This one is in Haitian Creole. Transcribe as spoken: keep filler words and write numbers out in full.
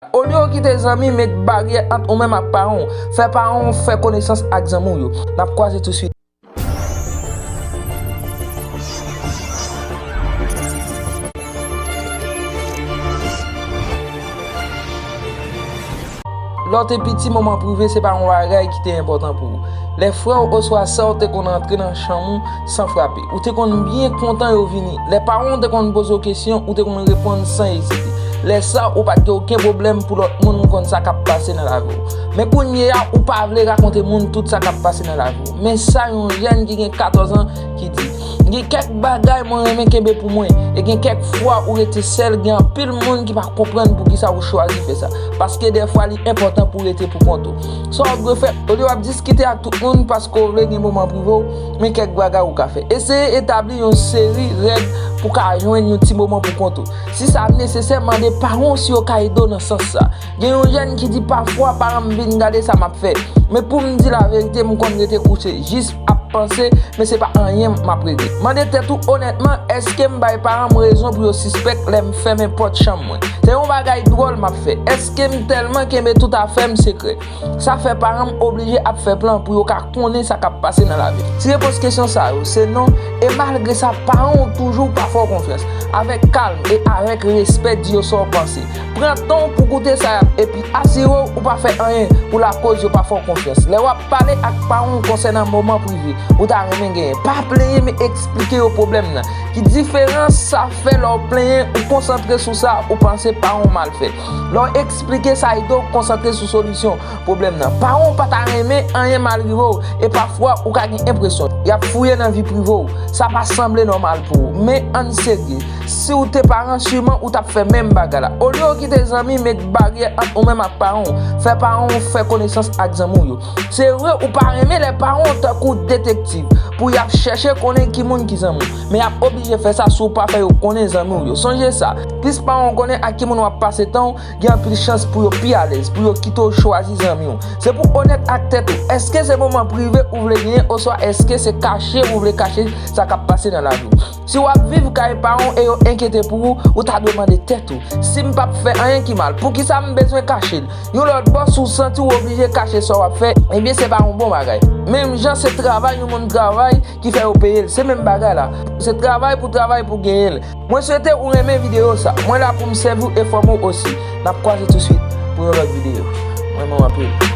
Olye w kite zanmi met baryè ant ou menm ak paran w, fè paran w fè konesans ak zanmi w yo. N ap kwaze touswit. Lè w te piti, moman prive se pa yon bagay ki te enpòtan pou ou. Lè frè w oswa sè w te konn antre nan chanm ou san frape, ou te konn byen kontan yo vini. Lè paran w te konn poze w kesyon, ou te konn reponn san ezite. Lè sa, ou pa t gen okenn pwoblèm pou lòt moun konn sa k ap pase nan lavi w. Men kounye a, ou pa vle rakonte moun tout sa k ap pase nan lavi w. Men sa yon jèn ki gen katòz an ki di, gen kèk bagay mwen renmen kenbe pou mwen, e gen kèk fwa ou rete sèl, gen anpil moun ki pa konprann poukisa ou chwazi fè sa. Paske dèfwa li enpòtan pou w rete pou kont ou. Sa w dwe fè, olye w ap diskite ak tout moun paske w vle gen moman prive w, men kèk bagay ou ka fè. Eseye etabli yon seri règ pou w ka jwenn yon ti moman pou kont ou. Si sa nesesè, mande paran w si yo ka ede w nan sans sa. Gen yon jèn ki di, pafwa paran m vin gade sa m ap fè. Men pou m di laverite, m konn rete kouche, jis ap panse, men se pa anyen m ap regle. Mande tèt ou onètman, èske m bay paran m rezon pou yo sispèk lè m fèmen pòt chanm mwen? Se yon bagay dwòl m ap fè. Èske m tèlman kenbe tout afè m sekrè? Sa fè paran m oblije ap fè plan pou yo ka konnen sa k ap pase nan lavi m. Si repons kesyon sa yo se non, e malgre sa, paran w toujou pa fè w konfyans. Avèk kalm e avèk respè, di yo sa w panse. Pran tan w pou koute sa y ap, epi asire w ou pa fè anyen pou lakòz yo pa fè w konfyans. Lè w ap pale ak paran w konsènan moman prive ou ta renmen genyen, pa plenyen, men eksplike yo pwoblèm nan. Ki diferans sa fè lè w plenyen, ou konsantre sou sa ou panse paran w mal fè? Lè w eksplike sa, ede w konsantre sou solisyon pwoblèm nan. Paran w pa ta renmen anyen mal rive w, e pafwa ou ka gen enpresyon y ap fouye nan vi prive w. Sa pa sanble nòmal pou ou. Men ann serye. Si w te paran, siman ou t ap fè menm bagay la. Olye w kite zanmi met baryè ant ou menm ak paran w, fè paran w fè konesans ak zanmi w yo. Se vre, ou pa renmen lè paran w tankou detektiv pou y ap chèche konnen ki moun ki zanmi w, men y ap oblije fè sa si w pa fè yo konnen zanmi w yo. Sonje sa, plis paran w konnen ak ki moun w ap pase tan w, gen anpil chans pou yo pi alèz, pou yo kite w chwazi zanmi w. Se pou w onèt ak tèt ou. Èske se moman prive ou vle genyen, oswa èske se kache ou vle kache sa k ap pase nan lavi w? Si w ap viv kay paran w e yo enkyete pou ou, ou ta dwe mande tèt ou, si m p ap fè anyen ki mal, poukisa m bezwen kache l? Yon lòt bò, si w santi w oblije kache sa w ap fè, ebyen se pa yon bon bagay. Menm jan se travay yon moun travay ki fè yo peye l, se menm bagay la. Se travay pou travay pou genyen l. Mwen swete ou renmen videyo sa. Mwen la pou m sèvi w e fòme w osi. N ap kwaze touswit pou yon lòt videyo. Mwen renmen w anpil.